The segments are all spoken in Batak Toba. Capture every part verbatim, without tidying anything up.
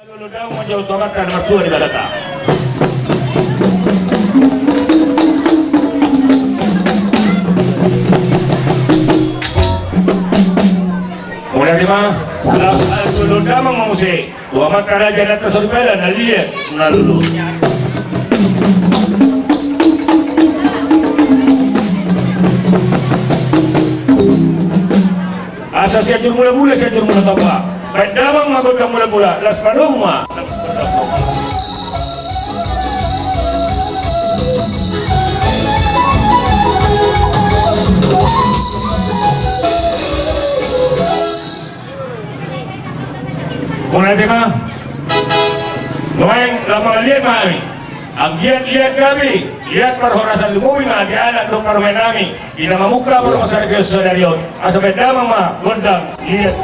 Lolo damang ma jo tu Amanta na martua Debata. Mauliate ma. Las lolo damang ma muse tu Amanta raja na asa soripada na liat na lolo. Asa Sianjur Mulabula, Sianjur Mulatompa. Baen damang ma gondang mulamula, las panomu ma. Mauliate ma. Nuaeng lam mangaliat ma hami. Anggiat liat gabe, liat parhorasan, lumobi ma di anak dohot parumaen nami di na mamungka parhorasan sadari on. Asa baen damang ma gondang liat.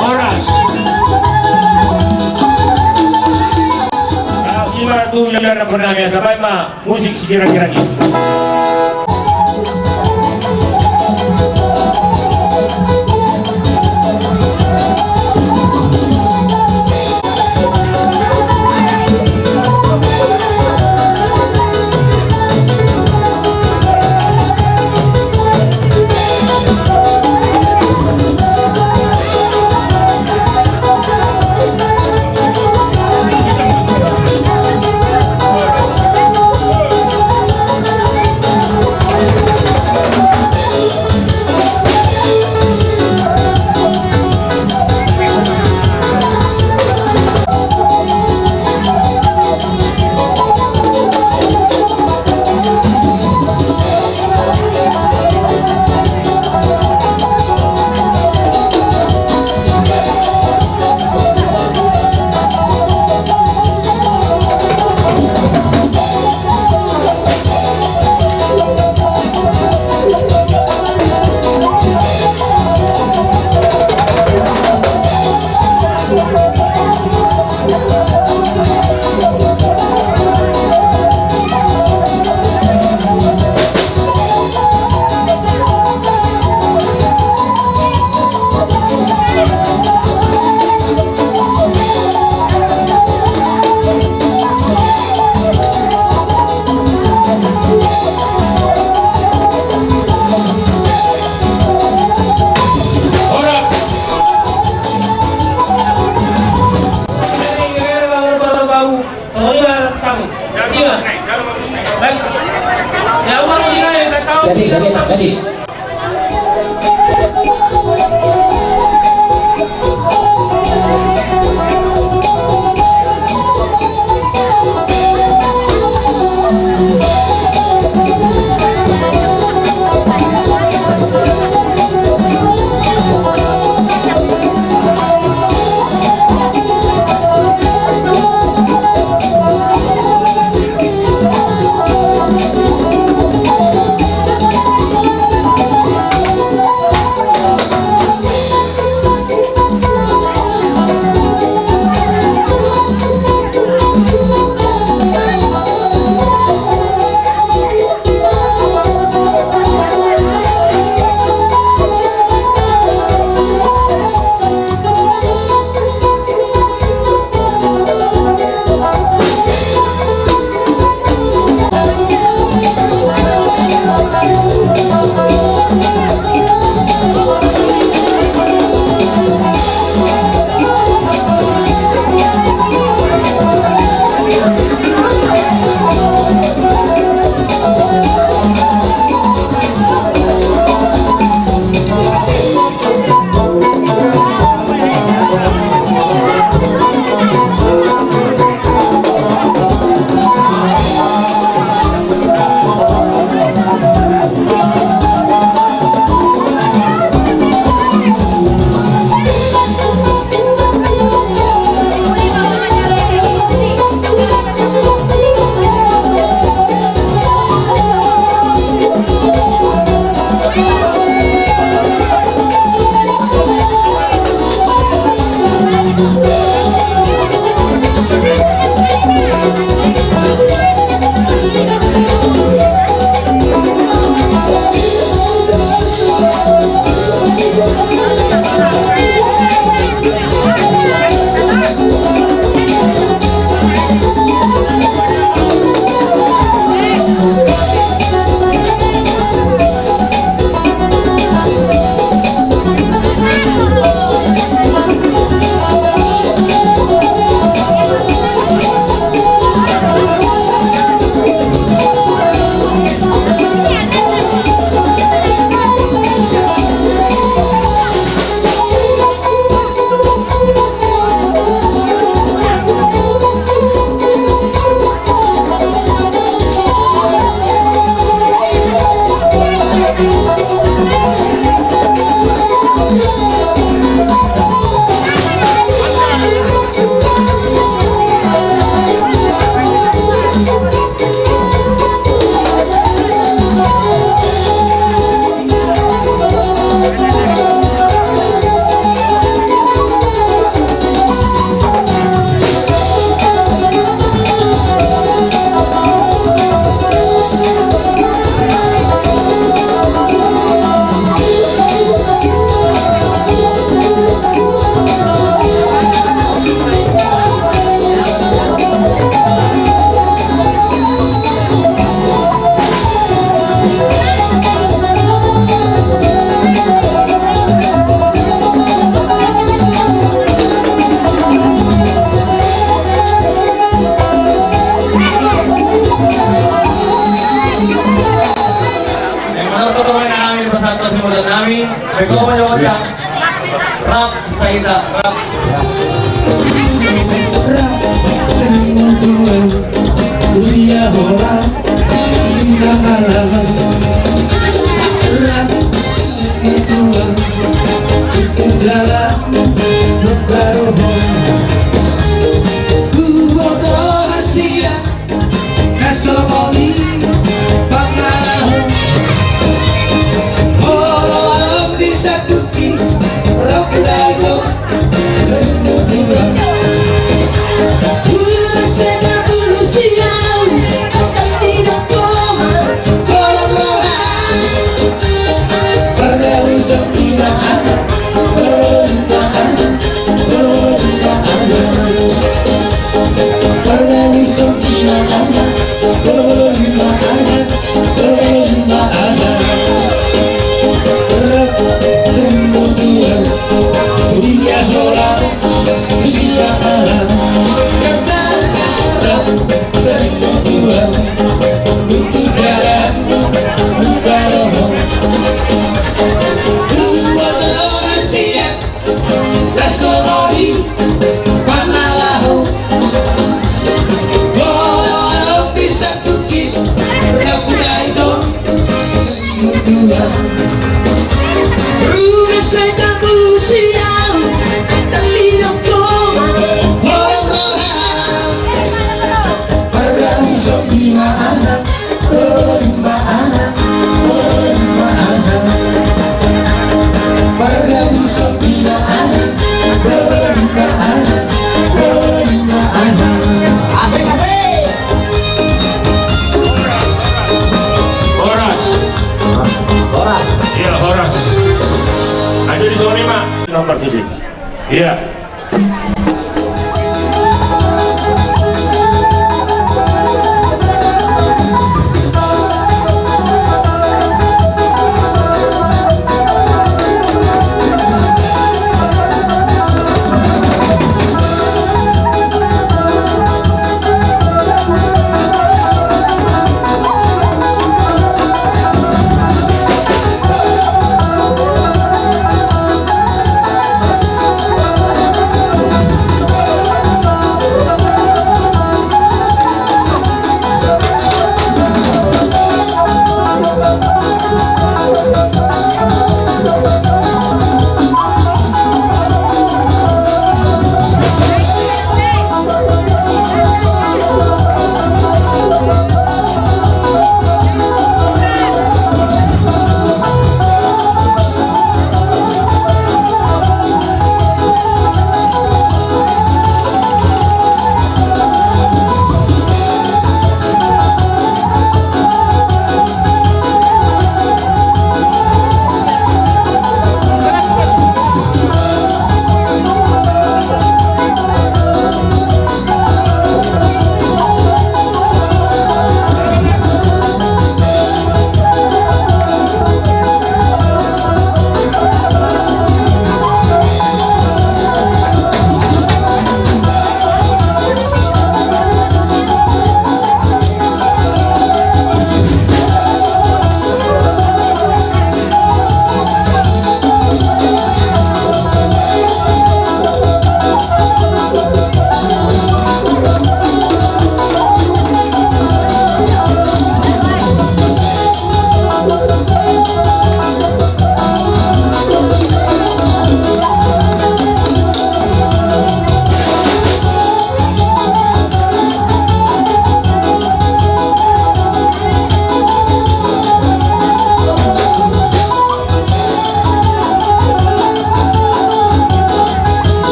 Horas. Ima tu ia na pernah biasa baik ma. Musik si Girang-girang i. Rap, sai hita, rap. Rap, seni tulang, dia hola, sina malangan. Rap, seni tulang, itu dalam, baru. Buat rahasia. Na songon i pangalaho. Olo, olo, bisa tuki, rap dago, seni tulang. Ula seka bulu siau, tapi na koma, kolom roha. Pargabuson ima aha, pargabuson ima aha, pargabuson ima aha. Pargabuson ima aha, pargabuson ima aha, pargabuson ima aha. Rap, seni tulang, dia hola, sina malangan. Kata rap, seni tulang, itu dalam, baru. Buat rahasia. Na songon i pangalaho. Olo, olo, bisa tuki, rap dago, seni tulang. Ula seka bulu siau, tapi na koma, kolom roha. Pargabuson ima aha, pargabuson ima aha, pargabuson ima aha. Pargabuson ima aha, pargabuson ima aha, pargabuson ima aha. Asik, asik. Horas. Horas. Iya, horas. Aja di sini, Mak. Nomor tujuh. Iya.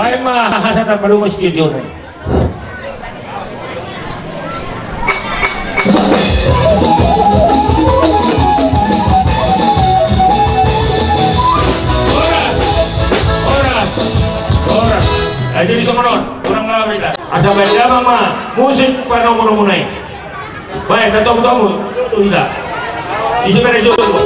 Baen ma hata palumus video na. Jadi songon on, kurang lama kita. Asa baen damang ma musik panomunomuna i. Baen, tatomu-tomu hita. Isi bere jolo.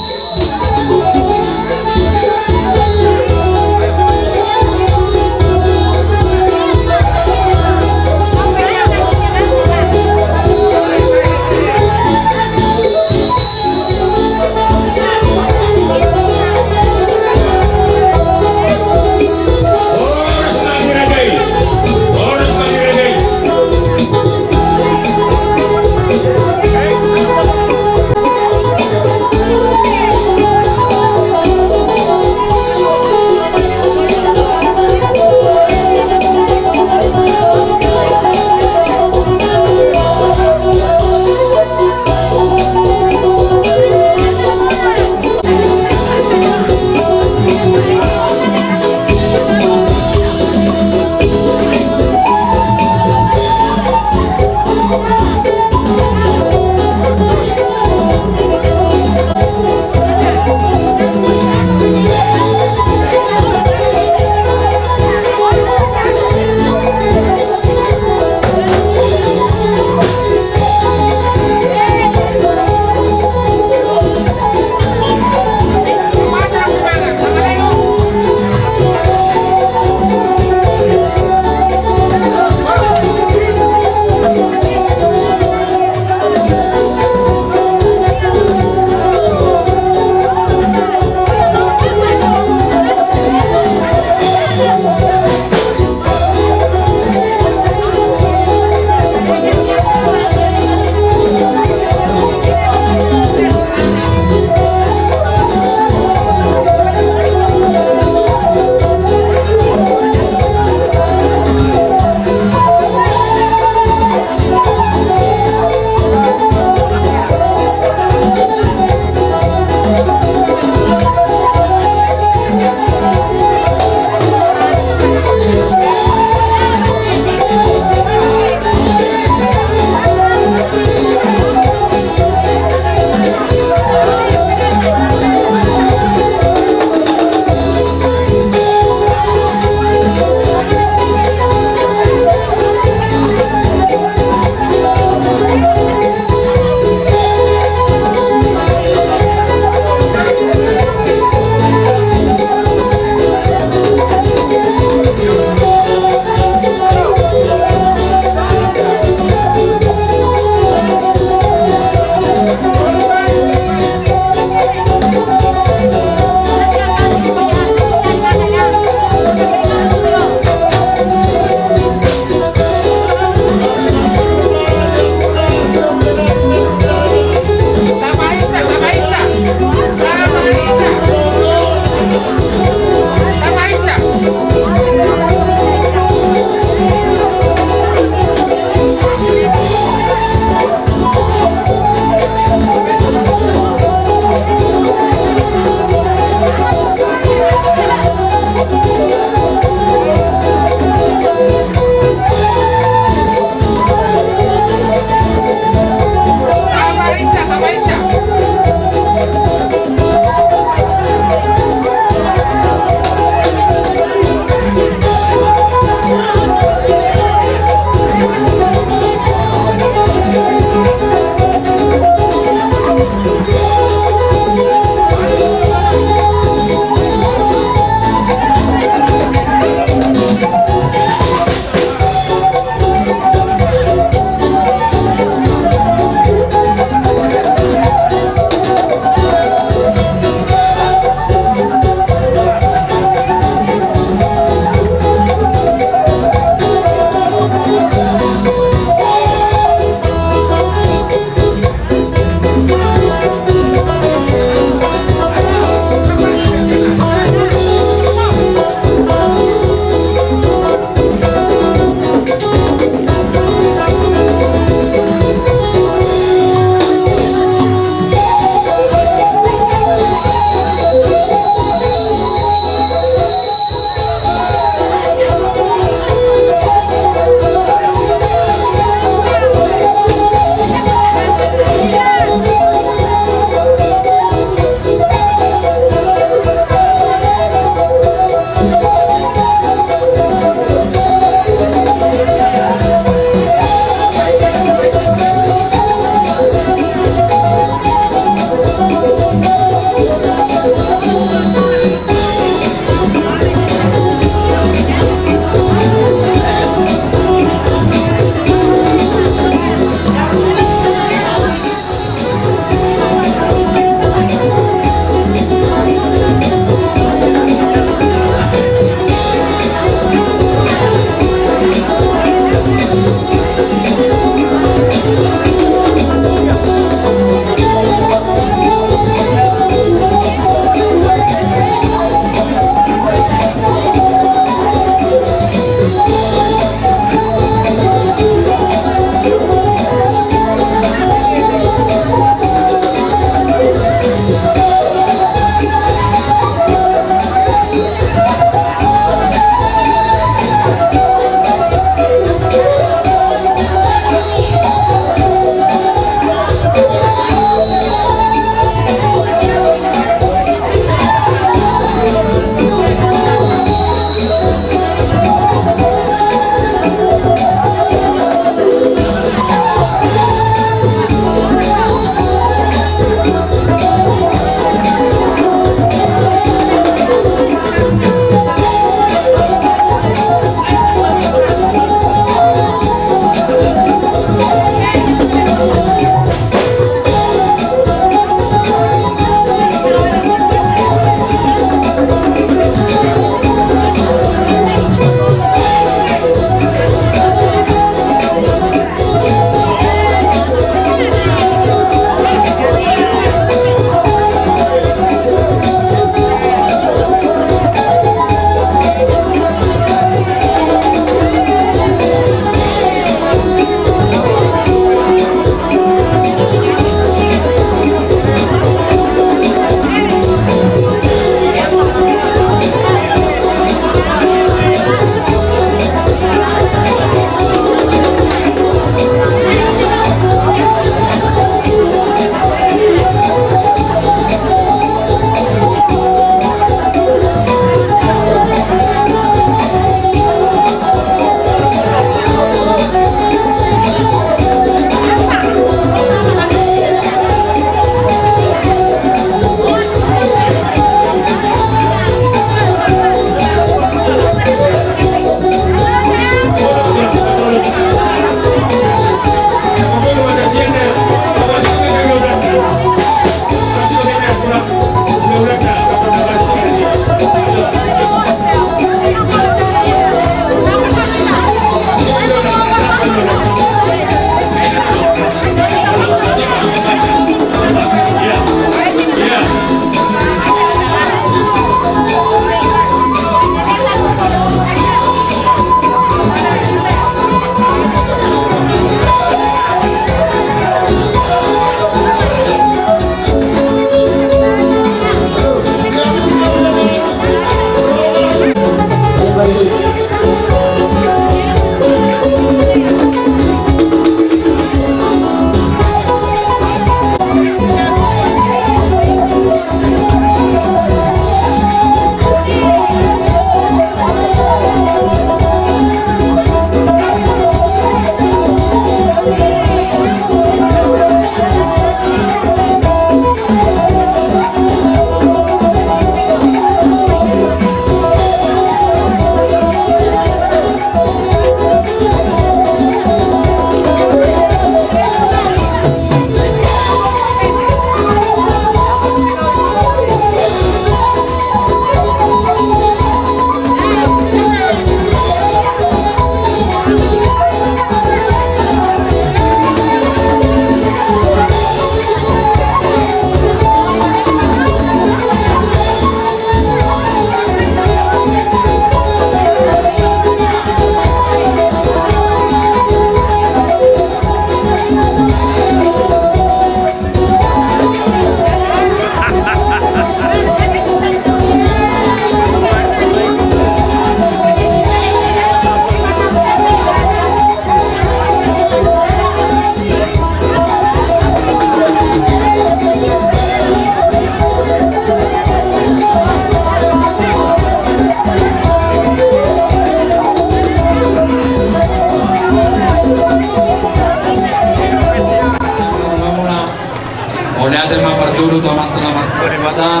Parjolo tu Amanta na martua Debata,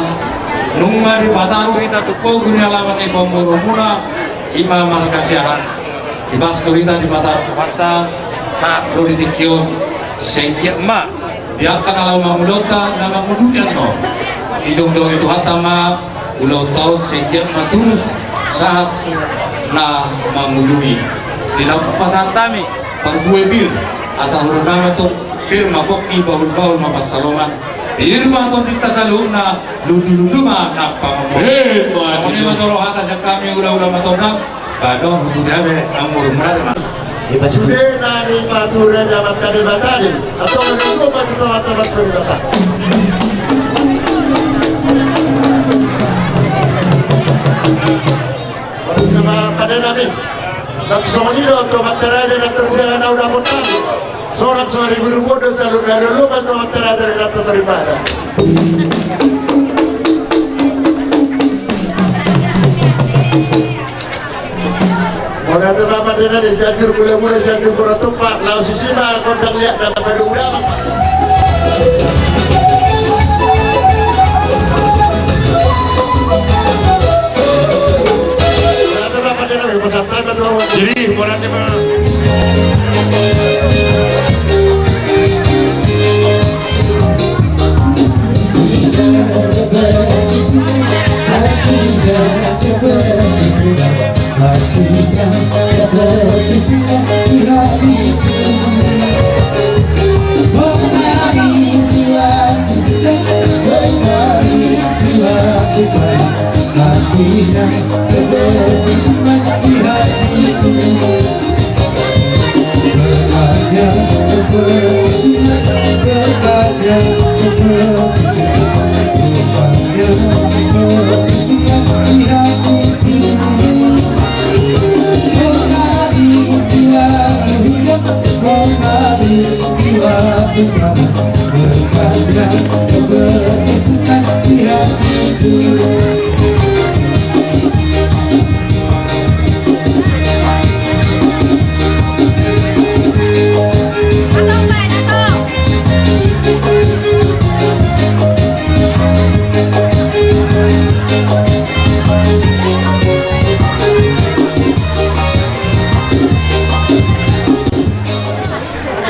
nunga dipataru hita tu pogu ni alaman ni pamoruonmuna, i ma marga Siahaan. Ibas tu hita dipataru Tuhanta sahat ro di tingki on, sai anggiat ma di angka na laho mangulahonta na mangudut annon, dijongjongi Tuhanta ma ulaonta on, sai anggiat ma tulus sahat na mangujungi. Di na pasahat hami parbue pir, asa hurang nama tong pir ma pongki, bahulbahul ma pansalongan. Pir ma tondinta saluhutna, lundulundu ma nang pangomoan. Emma tutu. Songon i ma jolo hata sian hami, hulahula ma tondang. Baen do hutu jabe, amor murade ma. Sude na nipature ni Amanta Debata i, antong na dua patupa mata mata Debata. Baru sama pade nami. Nang songon i do tu Amanta Raja na tersiana uda kota. Sorak soribu-ribu do saluhutna, lolo ma tu Amanta Raja na tersiana. Mauliate ma pande nami, Sianjur Mulamula, Sianjur Boratumpak, laos disi ma gondang liat na paduda. Mauliate ma pande nami, pasahat ma tu ahu. Jadi, mauliate ma.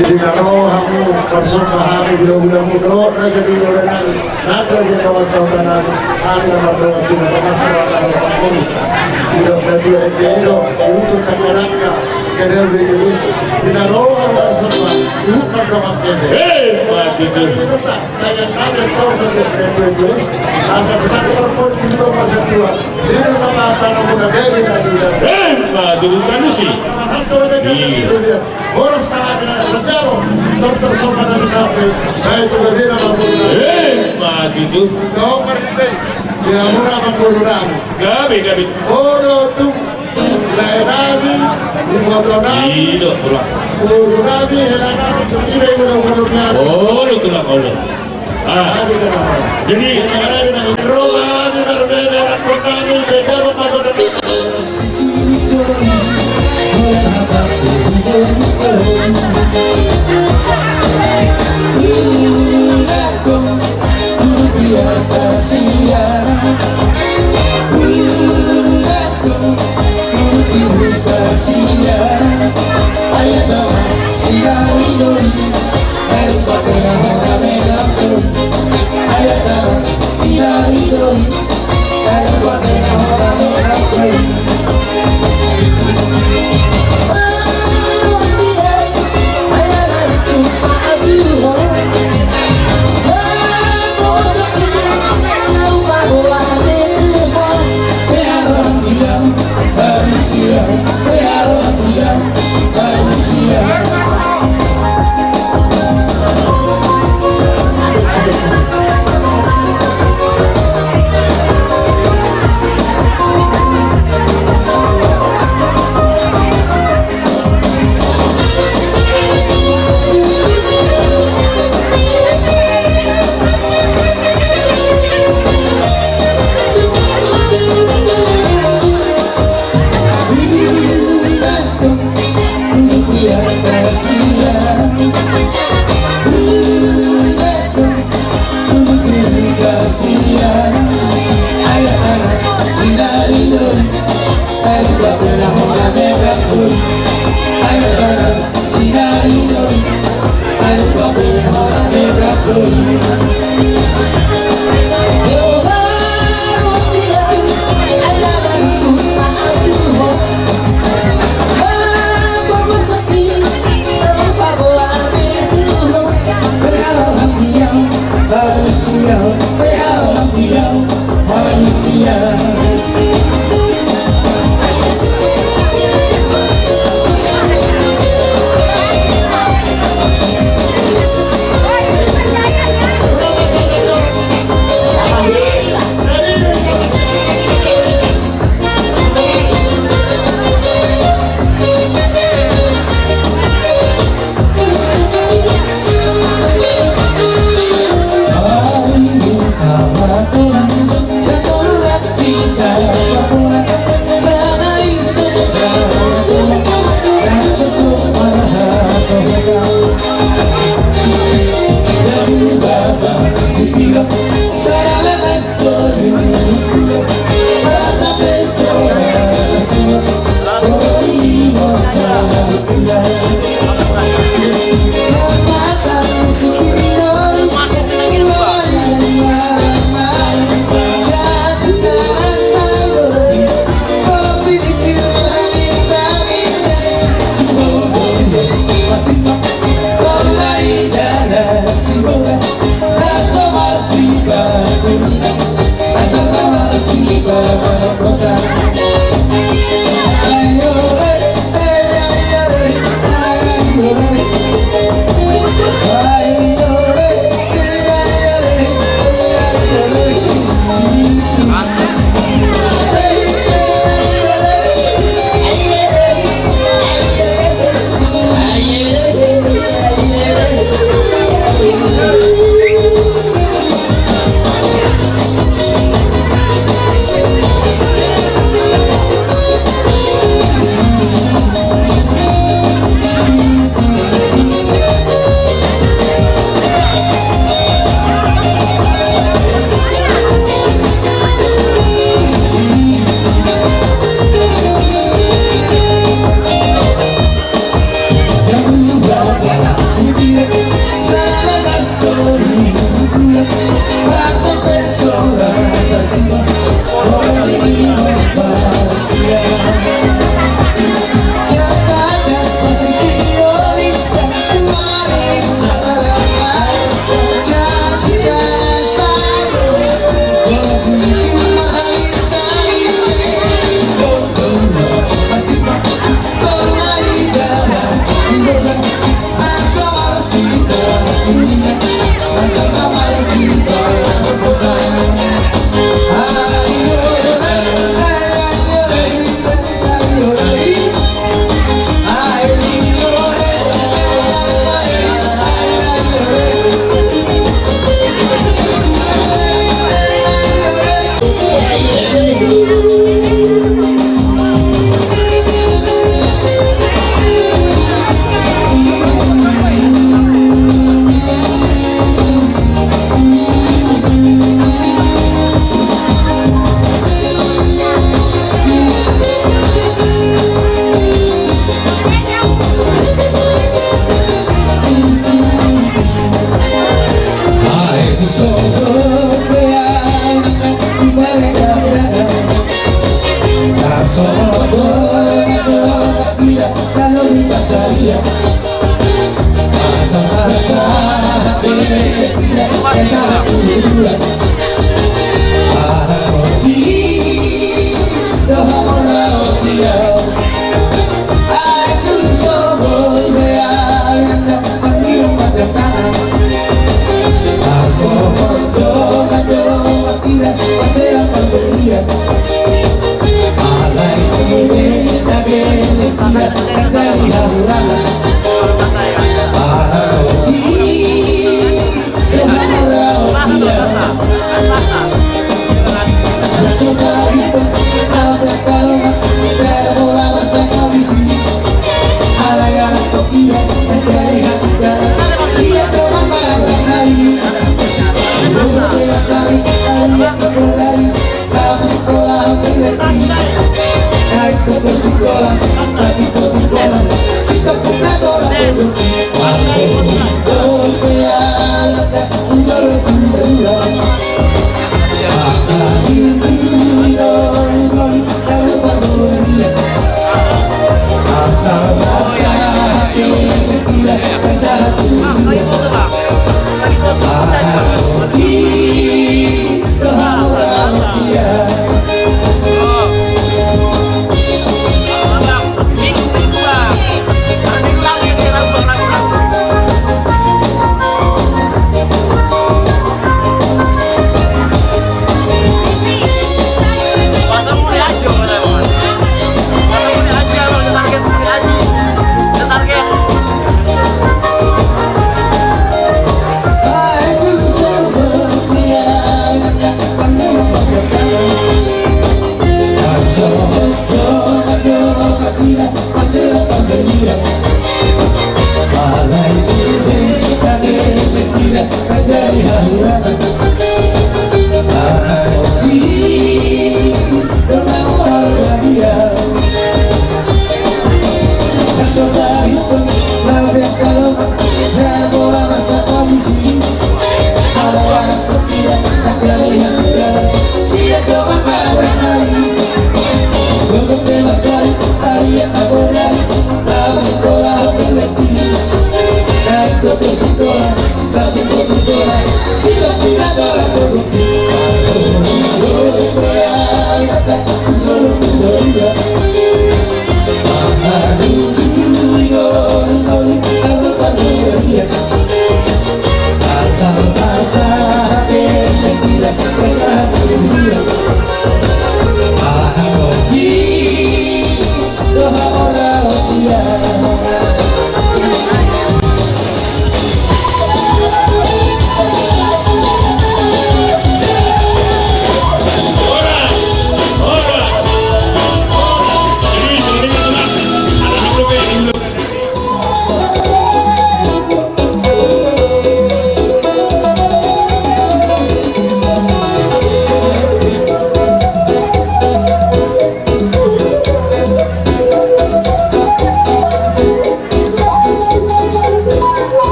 Jadi na ro hamu marsomba hami hulahulamu dohot raja ni roha nami, nang raja ni dongan sahuta nami, hami na mardongan tu Debata, na mardongan tu Debata, hami na mardongan tu Debata. Di na ro hamu marsomba, hami mardongan tu Debata. Emma tutu. Emma tutu, tanusi. Iya. Emma tutu. Gabe, gabe. Olo, tulang. Olo, tulang, olo. Ah. Jadi,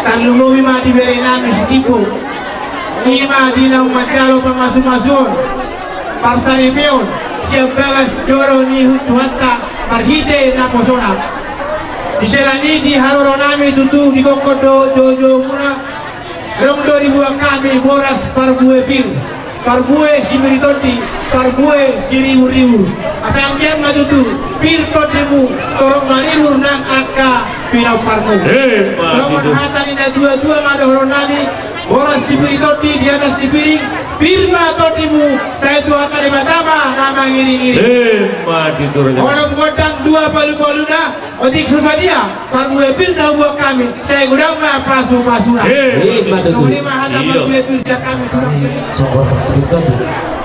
Tarlumobi ma di berenami si Timbo, i ma di naung manjalo pamasumasuon, parsaripeon sian bagas joro ni Tuhanta marhite naposona. Di sela ni i, di haroronami tutu, di gokhon do joujoumuna, adong do dibuat hami boras parbue pir, parbue sipir ni tondi, parbue siriburribur. Asa anggiat ma tutu pir tondimu, torop maribur nang angka pinomparmu. Emma tutu. Songon hata ni natuatua ma dohononnami: Boras sipir ni tondi di atas ni piring, pir ma tondimu, sai Tuhanta Debata ma na mangiringiring. Emma tutu, raja. Olo gondang dua palupalu na, otik so sadia parbue pir na hubuat hami, sai godang ma pasupasuna. Emma tutu. Songon i ma hata parbue pir sian hami. Songon boras sipir ni tondi,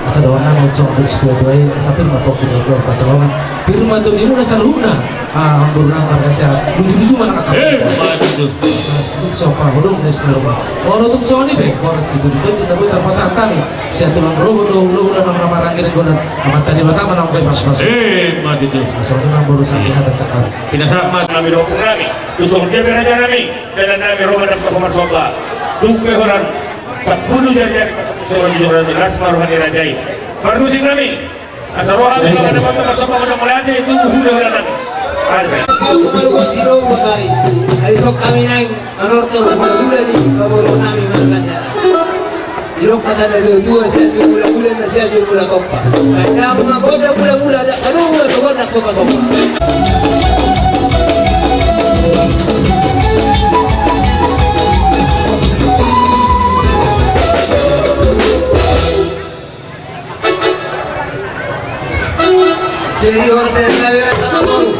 asa dohononnami songon boras sipir ni tondi, asa pir ma pongki ni tondi, asa dohonon pir ma tondimuna saluhutna. Ah, amang boru nami marga Siahaan, lujuluju ma nang angka. Emma tutu. Tung so pahodong na sinorma. Olo, tung songon i pe boras sipir ni tondi na boi tarpasahat hami sian tulang Robo dohot hulahula na marhaha maranggi, gondang Amanta Debata ma na mambahen pasupasu. Emma tutu. Songon i ma boru, sai hata sian hami. Pinasahat ma nami dohot ompung nami, tung songon dia pe raja nami, dalan nami ro ma dapot ho marsomba. Tung pe holan sampulu jari-jari, songon i jora las ma roha ni raja i. Parmusik nami, asa ro hami mangan na mantap, asa mangan na mauliate tu hulahula nami. Ate. Tung malu boti do bosari. Ai songon hami naeng manortor hulahula ni pamoruon nami marga Siahaan. Didok hata ni natuatua: Sianjur mulamula, na Sianjur mula tompa. Baen damang ma gondang mulamula, ndang adong mula so gondang sombasomba. Jadi, horas ni raja nami, rasa na boru.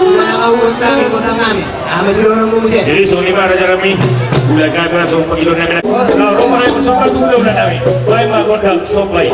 Ina na mauhut nami, gondang nami. Aha ma sidohononmu muse? Jadi, songon i ma raja nami. Ulaon nami langsung panggilaon nami. Horas. Laho ro ma hami marsomba tu hulahula nami. Baen ma gondang somba i.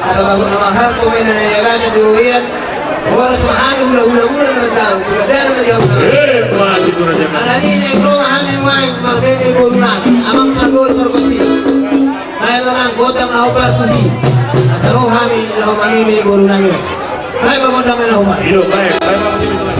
Asa bagot na mahal komena na niagatan di robean. Horas ma hami hulahulamuna na manjalo, tu gandana ma di hamu. Emma tutu, raja. Alani i naeng ro ma hami nuaeng marbege boru nami, amang parboru pargonsi. Baen ma gondang na hombar tu si. Asa ro hami laho mamimi boru nami on. Baen ma gondang na hombar. Ido, baen, baen ma gondang.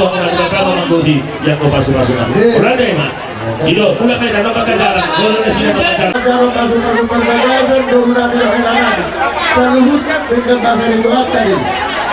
Tuhan na di bagasan manggohi, ia ko pasu-pasu na. Ora dai ma. Ido, ulang mai na pajajaran. Ulang na sini pajajaran. Pajajaran pasu-pasu parbagason, dohot na di dohot na. Saluhut denggan basa ni Tuhanta do i.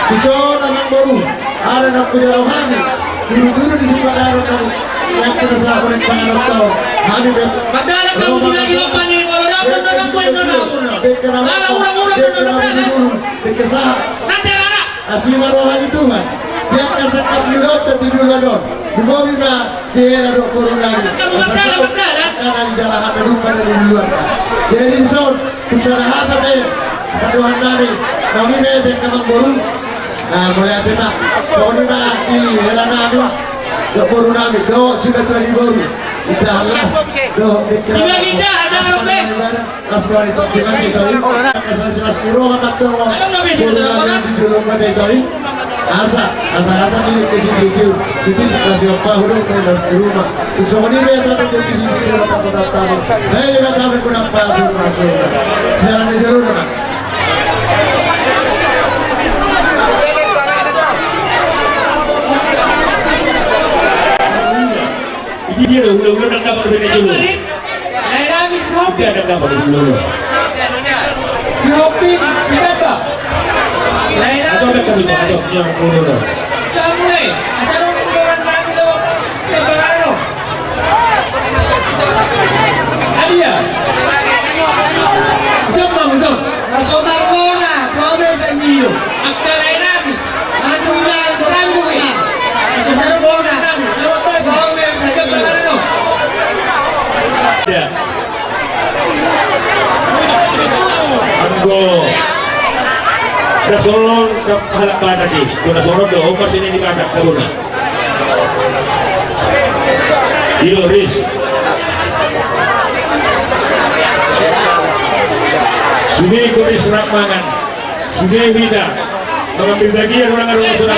Dison amang boru, ala na hujalo hami, tudu-tudu di sipanganon nami, yang kita sahabat panganon tau, hami bet. Padahal kamu sudah gila panik, kalau dapur, dapur, dapur, dapur. Denggan amang boru, denggan amang boru, denggan saha. Nanti anak. Asi ma roha ni Tuhan, di angka sangkap ni ulaonta di ulaon on, di bobi ma dihela dohot boru nami. Angka na di jalahan na dumpa na di ulaonta. Jadi dison, tung sada hata pe, pandohan nami, nauli ma ate amang boru. Nah, mauliate ma, songon i ma di hela nami, dohot boru nami, dohot simatua ni boru. Indahan las, dohot dengke. Indahan, indahan, indahan, indahan. Las roha ni Tuhan, di mata ito i. Angka silas-silas ni roha ma antong. Boru nami di jolo mata ito i. Asa, kata-kata ni dengke si Pitiu. Pitiu, kasih apa, udah, main las di rumah. Terus songon i ma ate dengke si Pitiu, kata-kata tamu. Saya juga tamu, kurang pas, kurang pas. Jalan di jolo, nah. Dia do, ula-ula ndang dapot dope na jolo. Lae nami si Robi. Dia ndang dapot dope ula-ula. Si Robi, si Baba. Lae nami si Robi. Atau dekat itu, atau yang ula-ula. Kamu, eh, asal lu bukan nami lo. Dia. Siapa, siapa? Langsung margona, dua meter nyium. Angka lae nami. Langsung margona. Langsung margona. Dua meter nyium. Ya. Anggo. Dasolon ke halak Batak i. Guna sorot do, omas ini di Batak, guna. Iyo, Ris. Sude, Ris, rap mangan. Sude, Rita. Mengambil bagian orang, orang sudah.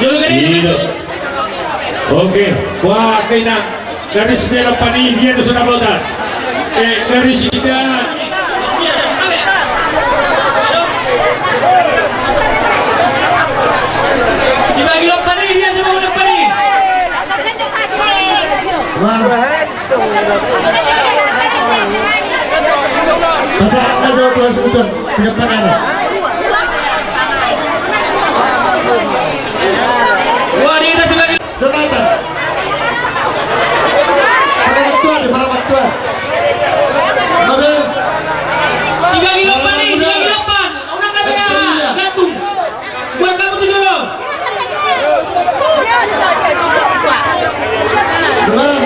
Iyo. Oke. Wah, kena. Garis merah pani, dia tu sudah botak. Eh, garis hitam. Dibagi lompat ni, dia dibagi lompat ni. Wah. Masa ada jawab langsung hujan, punya panganan. Wah, dia dibagi. Jonathan. Para mertua, para mertua. Oke. Tiga kilo pan, tiga kilo pan. Unang kata ya, gantung. Buat kamu tuh dulu. Jonathan.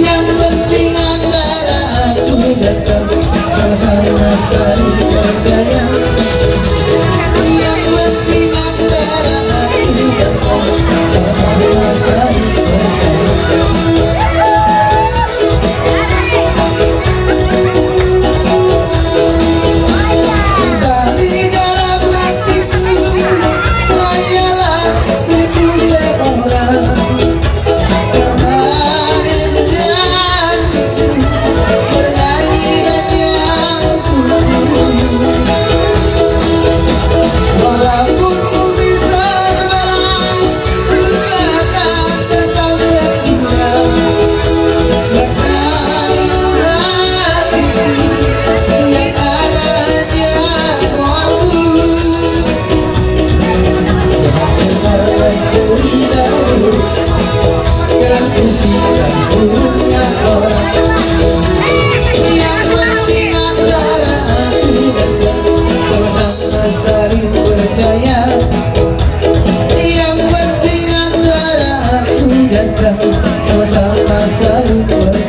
Yang penting antara aku dan kau sama-sama saling percaya. Yang penting antara aku dan kau sama-sama saling percaya. Cinta di dalam hatiku hanyalah milikku seorang. Karena dia bernyanyi hanya untukku. Walaupun bumi terbelah, yang penting antara aku dan kau sama-sama saling percaya.